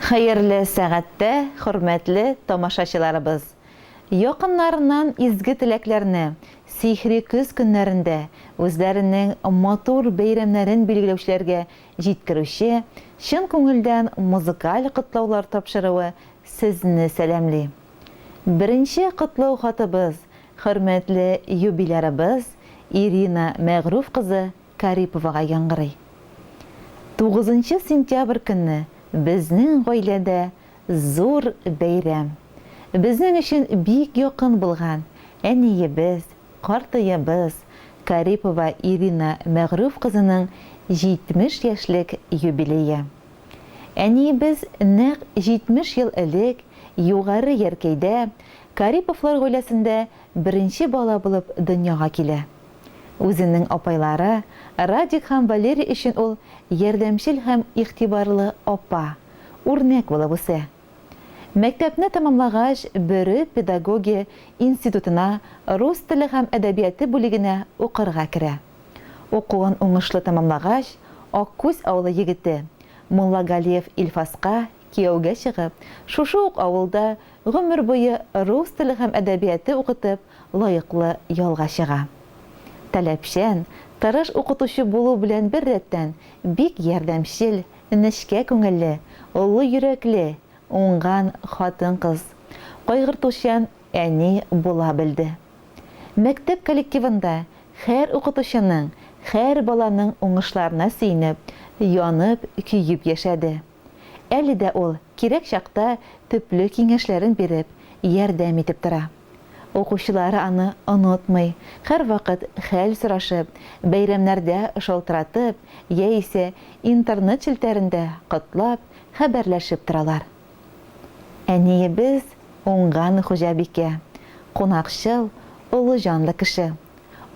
Хәерле сәгатьтә, хөрмәтле тамашачыларыбыз! Якыннарыннан изге теләкләрне, сихри көз көннәрендә үзләренең матур бәйрәмнәрен билгеләүчеләргә җиткерүче чын күңелдән музыкаль котлаулар тапшыруы сезне сәламли. Беренче котлау хатыбыз хөрмәтле юбилярыбыз Ирина Мәгърүф кызы Кариповага яңгырый. Тугызынчы сентябрь көнне безнең гаиләдә зур бәйрәм. Безнең өчен бик якын булган әниебез, картыебыз Карипова Ирина Мәгърүф кызының 70 яшьлек юбилее. Әниебез нәкъ 70 ел элек Югары Яркәйдә Кариповлар гаиләсендә беренче бала булып дөньяга килә. Үзенең апайлары Радик һәм Валерий өчен ул ярдәмчел һәм игътибарлы апа, үрнәк булып үсә. Мәктәпне тәмамлагач, Бөре педагогия институтына рус теле һәм әдәбияты бүлегенә укырга керә. Укуын уңышлы тәмамлагач, Аккүз авылы егете Муллагалиев Илфаска кияүгә чыгып, шушы ук авылда гомер буе рус теле һәм әдәбияты укытып, лаеклы ялга чыга. Таләпчән, тырыш укытучы булу белән беррәттән, бик ярдәмчел, нечкә күңелле, олы йөрәкле, уңган хатын-кыз, кайгыртучан әни була белде. Мәктәп коллективында һәр укытучының, һәр баланың уңышларына сөенеп, янып, көеп яшәде. Әле дә ул кирәк чакта төпле киңәшләрен биреп, ярдәм итеп тора. Укучылары аны онытмый, һәрвакыт хәл сорашып, бәйрәмнәрдә шалтыратып яисә интернет челтәрендә котлап, хәбәрләшеп торалар. Әниебез уңган хуҗабикә, кунакчыл, олы җанлы кеше.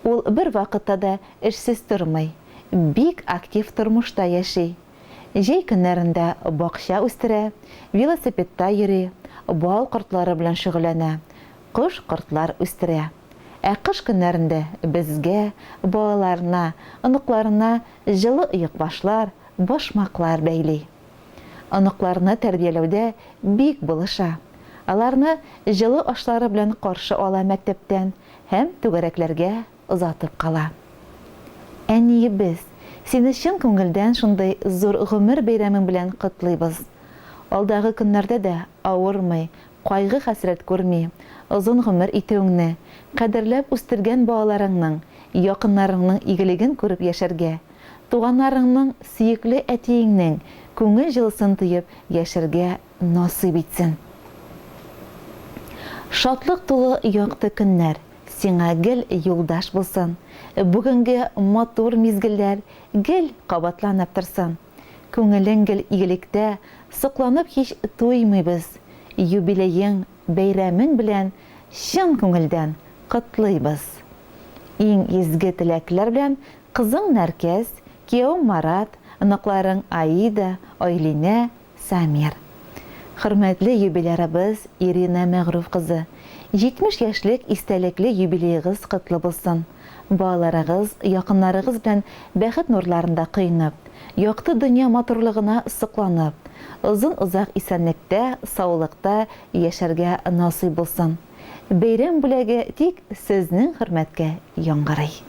Ул бервакытта да эшсез тормый, бик актив тормышта яши. Җәй көннәрендә бакча үстерә, велосипедта йөри, бал кортлары белән шөгыльләнә, кош-кортлар үстерә. Ә кыш көннәрендә безгә, балаларына, оныкларына җылы оекбашлар, башмаклар бәйли. Оныкларны тәрбияләүдә бик булыша. Аларны җылы ашлары белән каршы ала мәктәптән һәм түгәрәкләргә озатып кала. Әниебез, сине чын күңелдән шундый зур гомер бәйрәмең белән котлыйбыз. Алдагы көннәрдә дә авырмый, кайгы-хәсрәт күрми, озын гомер итүеңне, кадерләп үстергән балаларыңның, якыннарыңның игелеген күреп яшәргә, туганнарыңның, сөекле әтиеңнең күңел җылысын тоеп яшәргә насыйп итсен. Шатлык тулы якты көннәр сиңа гел юлдаш булсын, бүгенге матур мизгелләр гел кабатланып торсын. Күңелең гел игелектә, сокланып һич туймыйбыз. Юбилеең, бәйрәмең белән чын күңелдән котлыйбыз. Иң изге теләкләр белән кызың Нәркәс, киявең Марат, оныкларың Аида, Айлинә, Самир. Хөрмәтле юбилярыбыз Ирина Мәгърүф кызы, 70 яшьлек истәлекле юбилеегыз котлы булсын! Балаларыгыз, якыннарыгыз белән бәхет нурларында коенып, якты дөнья матурлыгына сокланып, озын-озак исәнлектә, саулыкта яшәргә насыйп булсын! Бәйрәм бүләге тик сезнең хөрмәткә яңгырый.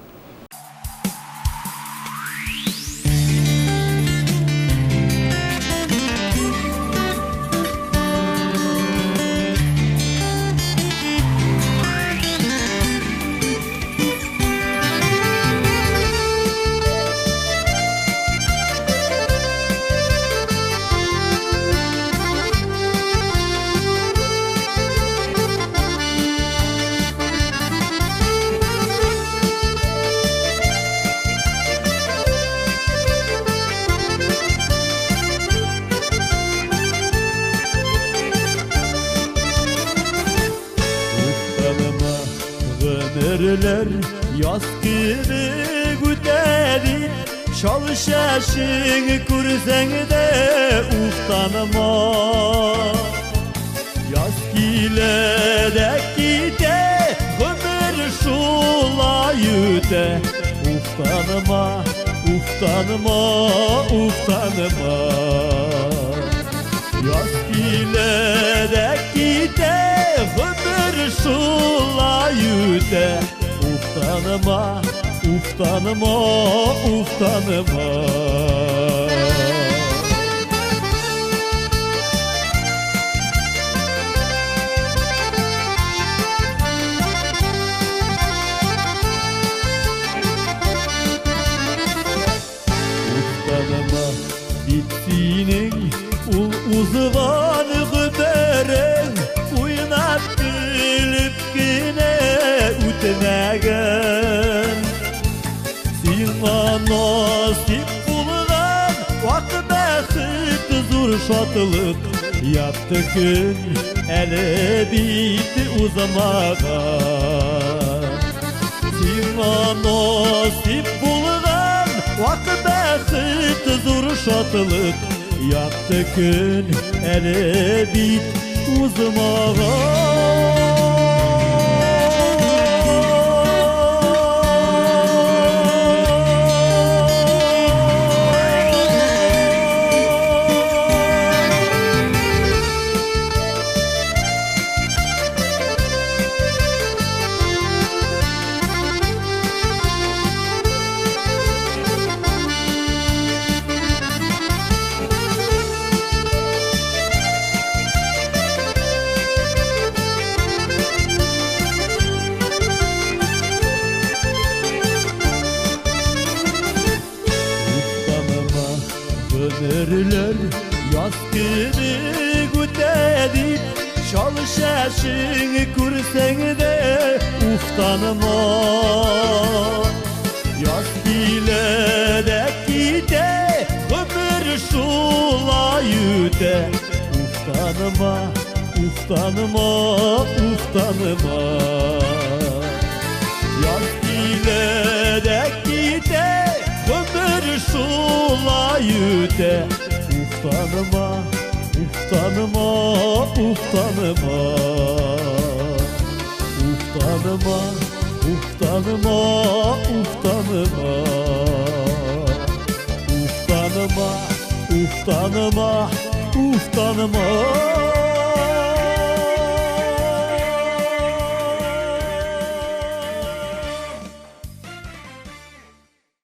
Уфтанма, гомерләр яз кебек үтә бит, Чал чәчең күрсәң дә уфтанма. Яз килә дә китә, гомер шулай үтә. Уфтанма, уфтанма, уфтанма. Яз килә дә китә, гомер шулай үтә. Уфтанма, уфтанма, уфтанма. Уфтанма, бит синең ул узган гомерең уйнап көлеп кенә үтмәгән. Сиңа насыйп булган вак бәхет, зур шатлык, якты көн әле бит узмаган. Сиңа насыйп булган вак бәхет, зур шатлык, якты көн әле бит узмаган. Уфтанма, гомерләр яз кебек үтә дип, чал чәчең күрсәң дә уфтанма. Яз килә дә китә, гомер шулай үтә. Уфтанма, уфтанма, уфтанма. Яз килә дә китә, гомер шулай үтә. Уфтанма, уфтанма, уфтанма. Уфтанма, уфтанма, уфтанма. Уфтанма, уфтанма, уфтанма.